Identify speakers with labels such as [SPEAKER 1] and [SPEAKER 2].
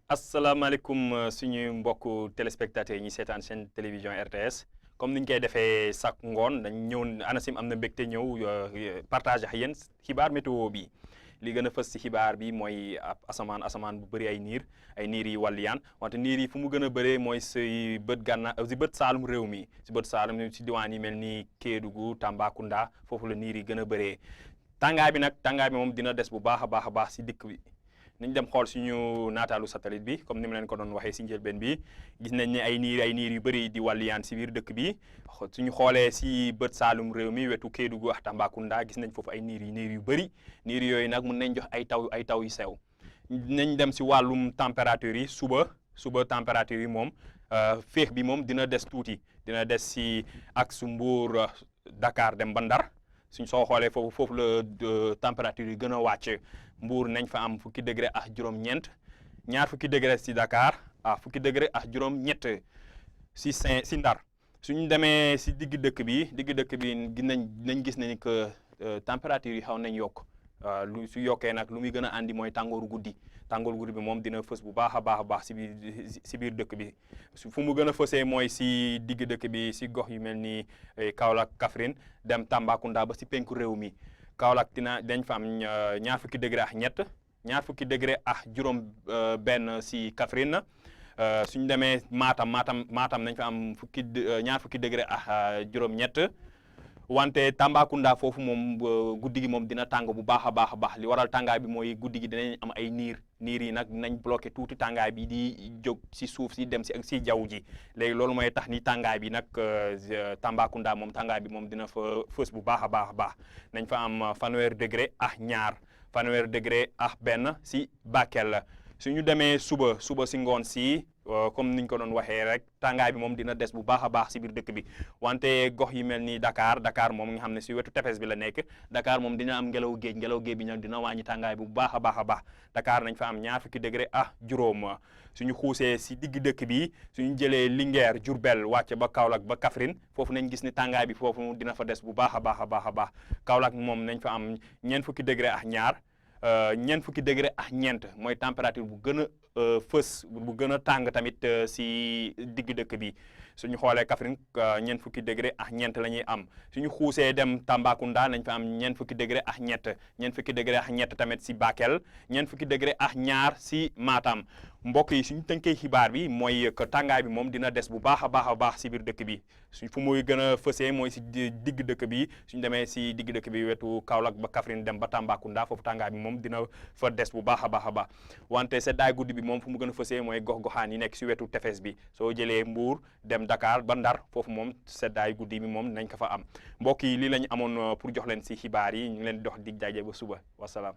[SPEAKER 1] asalaamaaleykum suñu mbokku téléspectateurs yi ñi seetaan seen télévision RTS comme niñ koy defee sak ngoon dañ ñëw ANACIM am na mbégte ñëw partage ak yéen xibaar météo bi li gën a fës ci xibaar bi mooy asamaan bu bëri ay niir yi wàlliyaan wante niir yi fu mu gën a bëree mooy si bët si bët saalum réew mi si bët saalum si diwaan yi mel ni Kédougou Tambacounda foofu la niir yi gën a bëree tàngaay bi moom dina des bu baax a baax si dëkk bi. nañ dem xool suñu naataalu satellite bi comme ni ma leen ko doon waxee si njëlbeen bi gis nañ ne ay niir yu bëri di wàlliyaan si biir dëkk bi suñu xoolee si bët saalum réew mi wetu Kédougou ak Tambacounda gis nañ foofu ay niir yu bëri niir yooyu nag mun nañ jox ay taw yu sew. nañ dem si wàllum température yi suba température yi moom féex bi moom dina des tuuti dina des si ak su Mbour Dakar dem ba Ndar suñ soo xoolee foofu la température yi gën a wàcc. Mbuur nañ fa am fukki degré ak juróom-ñeent ñaar fukki degré si Dakar fukki degré ak juróom-ñett si Ndar suñu demee si digg dëkk bi nañ gis nañ que température yi xaw nañ yokk lu su yokkee nag lu muy gën a andi mooy tàngooru guddi bi moom dina fës bu baax a baax si biir dëkk bi fu mu gën a fësee mooy si digg dëkk bi si gox yu mel ni Kaolack Kaffrine dem Tambacounda ba si penku réew mi. Kaolack dañ fa am ñaar fukki degré ak ñett ñaar fukki degré ak juróom benn si Kaffrine suñ demee Matam nañ fa am ñaar fukki degré ak juróom ñett wante Tambacounda foofu moom guddi gi moom dina tàng bu baax a baax li waral tàngaay bi mooy guddi gi dinañ am ay niir yi nag dinañ bloqué tuuti tàngaay bi di jóg si suuf si dem si jaww ji léegi loolu mooy tax ni tàngaay bi nag Tambacounda moom tàngaay bi moom dina fa fës bu baax a baax nañ fa am fanweeri degré ak benn si Bakel suñu demee suba si ngoon si comme niñ ko doon waxee rek tàngaay bi moom dina des bu baax a baax si biir dëkk bi wante gox yi mel ni Dakar moom nga xam ne si wetu tefes bi la nekk Dakar moom dina am ngelaw géej bi nag dina wàññi tàngaay bi bu baax a baax Dakar nañ fa am ñaar fukki degré ak juróom suñu xuusee si digg dëkk bi suñu jëlee Linguère Diourbel wàcce ba Kaolack ba Kaffrine foofu nañ gis ni tàngaay bi foofu dina fa des bu baax a baax Kaolack moom nañ fa am ñeent fukki degré ak ñeent fukki degré ak ñeent mooy température bu gën a fës bu gën a tàng tamit si digg dëkk bi suñu xoolee Kaffrine ñeent fukki degré ak ñeent la ñuy am suñu xuusee dem Tambacounda nañ fa am ñeent fukki degré ak ñett tamit si Bakel ñeent fukki degré ak ñaar si Matam mbokk yi suñu tënkee xibaar bi mooy que tàngaay bi moom dina des bu baax a baax si biir dëkk bi fu muy gën a fësee mooy si digg dëkk bi suñu demee si digg dëkk bi wetu Kaolack ba Kaffrine dem ba Tambacounda foofu tàngaay bi moom dina fa des bu baax a baax wante seddaay guddi bi moom fu mu gën a fësee mooy gox-goxaan yi nekk si wetu tefes bi soo jëlee Mbour dem Dakar ba Ndar foofu moom seddaay guddi bi moom nañ ko fa am mbokk yi lii lañ amoon pour jox leen si xibaar yi ñu ngi leen dox dig daje ba suba wasalaam